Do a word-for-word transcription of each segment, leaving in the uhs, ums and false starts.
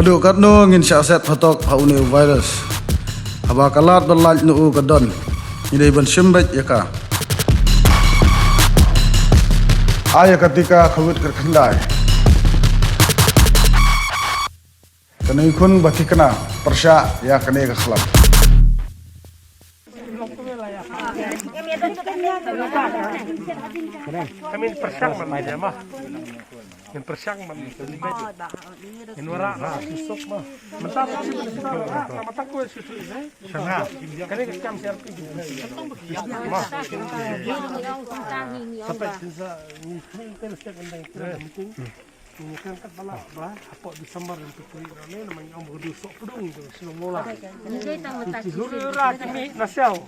Haduh katno ngin shah set phatok ha une u virus? Haba ka lad ba lait na u ka don, ngi dei ban shim beit ïa ka. Ai ïa ka tika Covid kyrkhyndai. Kane khun ba thikna pyrshah ïa kane ka khlam. Kami pyrshah man media mah. Ngin pyrshang man. Ngin wara ha suk ma. Mentap ma. Mentap ko suk. Sana. Kane ka kam siar pi. Ma. Sampai sisa ni kan siap kan dah kira mungkin. Ni kan kat bala ba hapo Disember yang tu kuli ne nama yang berdu sok pedung tu sino mola. Huru ra kami nasel.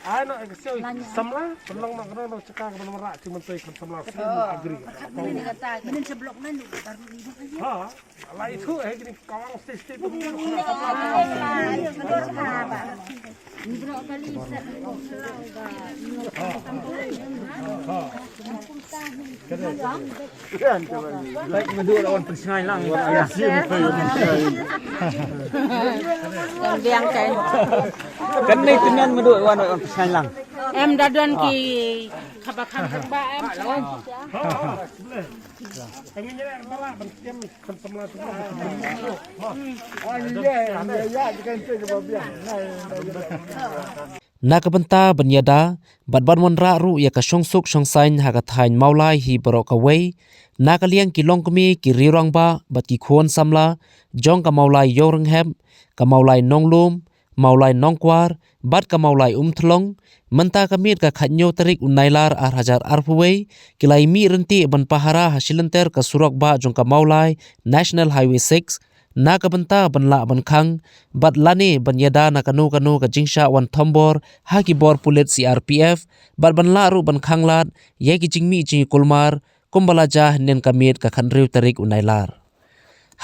Ai no ek sel samla, pernah nak kena nak cakap kepada merak cuma tu ikan samla. Agree. Menen seblok nan baru ni. Ha, ala itu eh gini kawang stage stage tu. Baik, madu lawan pynshai lang. Yang biang kan. Kan ni tu nan madu lawan pynshai lang. Em da don ki khaba kham kham ba em. Na ka bynta ban ïada bad ban wanrah ruh ïa ka shongsuk shongsaiñ ha ka thaiñ Mawlai hi baroh kawei, na ka liang ki longkmie, ki riewrangbah bad ki khun samla jong ka Mawlai Ïewrynghep, ka Mawlai Nonglum, Mawlai Nongkwar bad ka Mawlai Umthlong, mynta ka miet ka khathynñiew tarik u Nailar ar hajar arphew wei, ki la ïa mih ryntih ban pahara ha shilynter ka surok bah jong ka Mawlai National Highway six, na ka bynta ban lah ban khang bad lane ban ïada na kano kano ka jingshah wan thombor ha ki bor pulit C R P F, bad ban lah ruh ban khanglad ïa ki jingmih jingïakulmar kumba la jia hynnin ka miet ka khathynriew tarik u Nailar.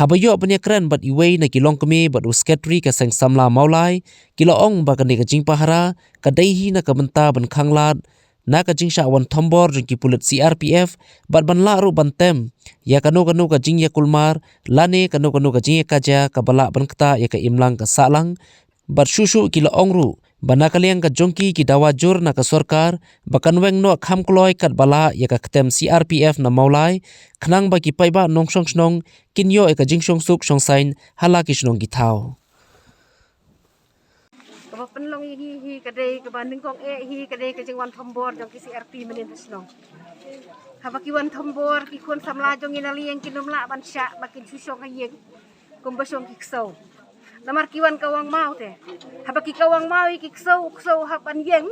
Haba ïoh ban ïakren bad iwei na ki longkmie bad u sekretari ka seng samla Mawlai, ki la ong ba kane ka jingpahara ka dei hi na ka bynta ban khanglad na ka jingshah wan thombor jong ki pulit C R P F, bad ban lah ruh ban tem ïa kano kano ka jingïakulmar lane kano kano ka jingïakajia kaba lah ban ktah ïa ka imlang ka sahlang. Bad shuh shuh ki la ong ruh ba na ka liang ka jong ki, ki dawa jur na ka sorkar ba kan weng noh kham kloi katba lah ïa ka ktem C R P F na Mawlai, khnang ba ki paidbah nongshong shnong kin ïoh ïa ka jingshongsuk shongsaiñ ha la ki shnong ki thaw. Kaba pynlong ïa ngi hi ka dei kaba nyngkong eh hi ka dei ka jingwan thombor jong ki C R P mynnin ha shnong. Haba ki wan thombor, ki khun samla jong ngi na liang kin ym lah ban shah ba kin shu shong ha ïing kumba shong ki ksew. Namar ki wan kawang maw te. Haba ki kawang maw ïa ki ksew, u ksew hap ban ïeng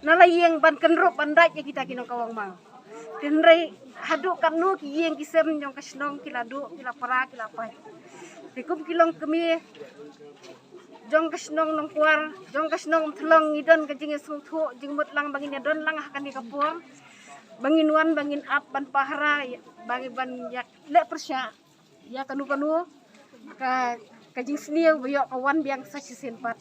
na la ïing ban kynrup ban dait ïa kita ki nongkawang maw. Te hynrei haduh katno ki ïing ki sem jong ka shnong ki la duh, ki la pra, ki la pait. Te kum ki longkmie jong ka shnong Nongkwar, jong ka shnong Umthlong, ngi don ka jingïasngewthuh jingmut lang ba ngin ïadon lang ha kane ka por, ba ngin wan, ba ngin ap ban pahara, ba ngin ban ïa leh pyrshah ïa kano kano ka, ka jingsniew ba ïoh ka wan biang sa shisien pat.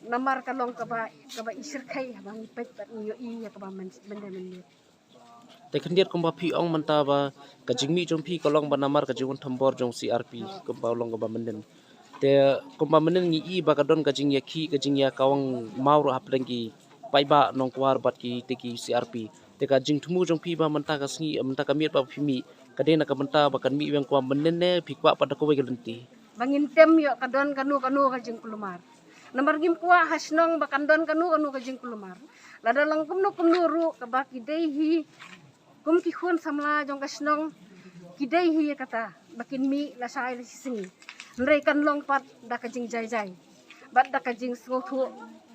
Namar ka long kaba, kaba i shyrkhei ba ngi peit bad ngi ïohi ïa kaba myn-, mynta mynmiet. Te khyndiat kumba phi ong mynta ba ka jingmih jong phi ka long ba namar ka jingwan thombor jong C R P kumba long kaba mynnin. Te kumba mynnin ngi i ba ka don ka jingïakhih, ka jingïakawang maw ruh hapdeng ki paidbah Nongkwar bad ki te ki C R P. Te ka jingthmu jong phi ba mynta ka sngi, mynta ka miet ba phi mih, ka dei na ka bynta ba kan mih weng kumba mynnin ne phi kwah pat da kawei ka lynti? Ba ngin tem ïoh ka don kano kano ka jingkulmar. Namar ngim kwah ha shnong ba kan don kano kano ka jingkulmar. Lada long kumno kumno ruh kaba ki dei hi, kum ki khun samla jong ka shnong, ki dei hi ïa kata ba kin mih lashai lashisngi. Hynrei kan long pat da ka jingjai jai bad da ka jingsngewthuh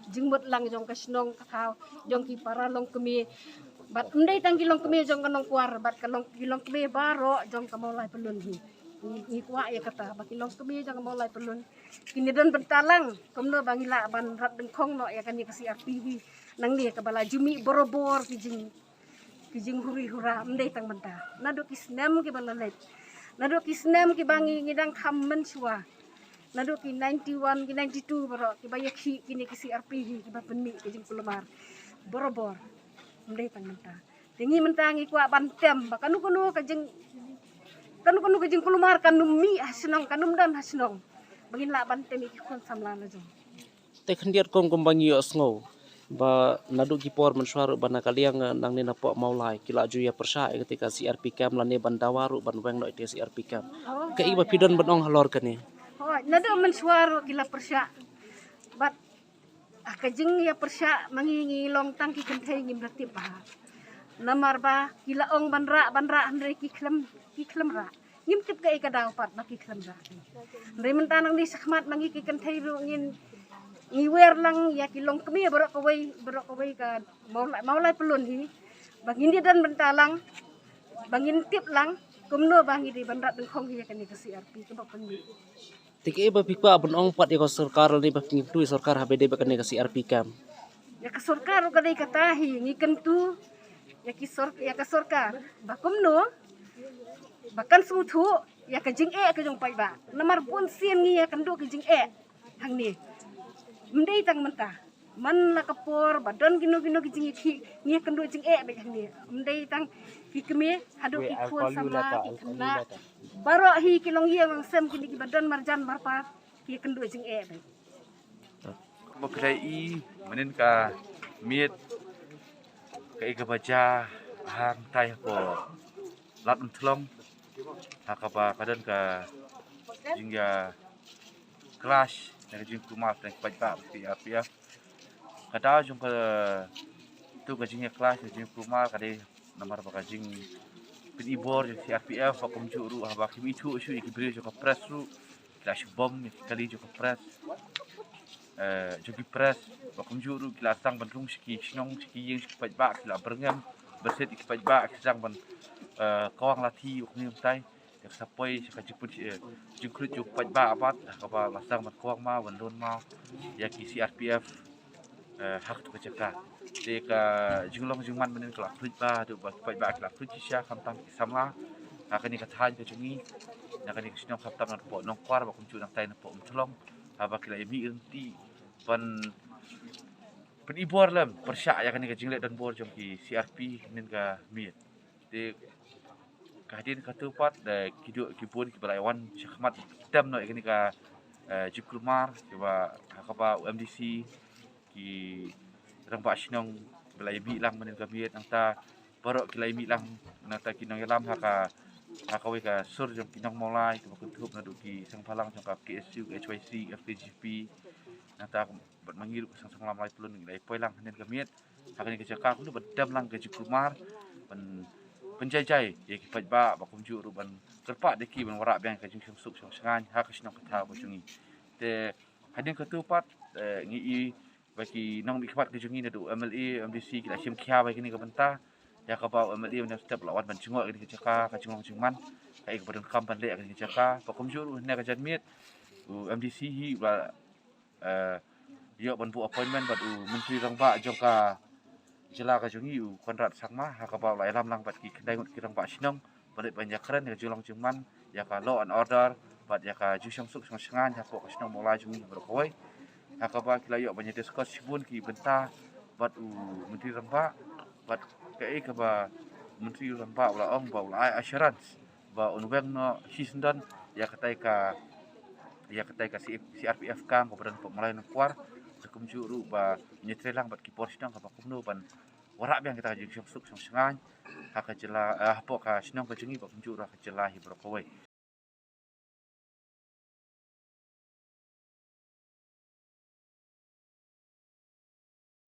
jingmut lang jong ka shnong ka thaw, jong ki para longkmie. Bad ym dei tang ki longkmie jong ka Nongkwar, bad ka long, ki longkmie baroh jong ka Mawlai Pyllun hi. Ngi, ngi kwah ïa kata ba ki longkmie jong ka Mawlai Pyllun kin ïadon bynta lang kumno ba ngi lah ban rat dyngkhong noh ïa kane ka C R P hi. Nangne kaba la ju mih borabor ki jing, ki jinghuri hura, ym dei tang mynta. Naduh ki snem kiba la leit, naduh ki snem kiba ngi, ngi dang kham mynshuwa, naduh ki ninety-one, ki ninety-two baroh kiba ïakhih kine ki C R P hi kiba pynmih ka jingkulmar borabor. Ym dei tang mynta. Te ngi mynta ngi kwah ban tem ba kano kano ka jing, kano kano ka jingkulmar kan ym mih ha shnong, kan ym don ha shnong ba ngin lah ban tem ïa ki khun samla la jong. Te khyndiat kum kumba ngi ïohsngew ba naduh ki por mynshuwa ruh ba na ka liang, eh, nangne napoh Mawlai ki la ju ïa pyrshah ïa kata ka C R P camp lane ban dawa ruh ban weng noh ïa kata ka C R P camp. Kaei ba phi don ban ong halor kane? Hooid, naduh mynshuwa ruh ki la pyrshah. Bad, ah, ka jingïapyrshah ma ngi, ngi long tang ki kynthei ngim da tip bha. Namar ba ki la ong ban rah, ban rah, hynrei ki khlem, ki khlem rah. Ngim tip kaei ka daw pat ba ki khlem rah. Hynrei mynta nangne shakhmat ma ngi ki kynthei ruh ngin, ngi wer lang ïa ki longkmie baroh kawei, baroh kawei ka Mawlai, Mawlai Pyllun hi. Ba ngin ïa don bynta lang, ba ngin tip lang kumno ba ngi dei ban rat dyngkhong hi ïa kane ka C R P kaba pynmih. Te kaei ba phi kwah ban ong pat ïa ka sorkar lane ba phi kyntu ïa sorkar haba dei bad kane ka C R P camp? Ïa ka sorkar ruh ka dei kata hi, ngi kyntu ïa ki sor-, ïa ka sorkar ba kumno ba kan sngewthuh ïa ka jingeh ka jong paidbah. Namar bun sien ngi ïakynduh ka jingeh hangne. Ym dei tang mynta, man la ka por ba don kino kino ki jingïakhih ngi ïakynduh jingeh beit hangne. Ym dei tang ki kmie, haduh ki khun samla, ki khynnah, baroh hi ki longïing longsem, kine kiba don marjan marpa ki ïakynduh jingeh beit. Ba phi la i mynnin ka miet, kaei kaba jia hangtai hapoh Lad Umthlong, ha kaba ka don ka jingïa clash, na ka jingkulmar na ki paidbah bad ka C R P F. Ka daw jong ka, tu ka jingïa clash, ka jingkulmar ka dei namar ba ka jingpynibor jong C R P F, ba kumjuh ruh haba kim ithuh shuh ïa ki briew jong ka press ruh, ki la shu bom ïa ki kali jong ka press, eh, jong ki press, ba kumjuh ruh ki la sdang ban rung sha ki shnong, sha ki ïing, sha ki paidbah, ki la byrngem byrsit ïa ki paidbah, ki sdang ban, eh, kwang lathi, ba kumne kumtai. Te ka sa poi sha ka jingpyn, eh, jingkhluit jong u paidbah bad ha kaba la sdang ban kwang maw, ban don maw ïa ki C R P F, eh, ha katu ka jaka. Te ka jinglong jingman mynnin ka la khluit bha, haduh ba ki paidbah ki la khluit shisha, khamtam ki samla ha kane ka thaiñ ka jong ngi, na kane ka shnong, khamtam napoh Nongkwar, ba kumjuh nangtai napoh Umthlong, haba ki la ïa mih ryntih ban pynibor lem pyrshah ïa kane ka jingleh donbor jong ki C R P mynnin ka miet. Te ka hadien katu pat, eh, ki don ki bun kiba la wan shakhmat, tem noh ïa kane ka, eh, jingkulmar, kiba ha kaba u M D C, ki rangbah shnong ba la ïa mih lang mynnin ka miet, nangta baroh ki la ïa mih lang, nangta ki nongïalam ha ka, ha kawei ka sur jong ki nong Mawlai, kiba kynthup naduh ki seng bhalang jong ka K S U, H Y C, F K J P, nangta bad ma ngi ruh ka seng seng Mawlai Pyllun ngi la ïa poi lang hynnin ka miet ha kane ka jaka kumno ban dem lang ka jingkulmar, ban pynjai jai ïa ki paidbah, ba kumjuh ruh ban kyrpad ïa ki ban wanrah biang ka jingsuk suk suk sngewbha ha ka shnong ka thaw ka jong ngi. Te hadien katu pat, eh, ngi i ba ki nongmihkhmat ka jong ngi naduh M L A, M D C ki la shim khia ba ïa kane ka bynta, ïa kaba u M L A mynstep la wan ban jngoh ïa kane ka jaka, ka jinglong jingman, kaei kaba donkam ban leh ïa kane ka jaka, ba kumjuh ruh hynne ka janmiet u M D C hi ba eh, ïoh ban buh appointment bad u Myntri Rangbah jong ka jylla ka jong ngi, u Conrad Sangma, ha kaba u la ïalam lang bad ki khyndai ngut ki rangbah shnong, ban leit ban ïakren ïa ka jinglong jingman, ïa ka law and order, bad ïa ka jingsuk suk sngewbha hapoh ka shnong Mawlai jong ngi baroh kawei. Ha kaba ki la ïoh ban ïa discuss shibun ki bynta bad u Myntri Rangbah, bad kaei kaba u Myntri Rangbah u la ong ba u la ai assurance ba un weng noh shisyndon ïa katai ka, ïa katai ka C P, C R P F camp kaba don hapoh Mawlai Nongkwar, te kumjuh ruh ba un ïatrei lang bad ki bor shnong kaba kumno ban wanrah biang kita ka jingsuk suk sngewbha ha ka jylla, eh, hapoh ka shnong ka jong ngi, ba kumjuh ruh ha ka jylla hi baroh kawei.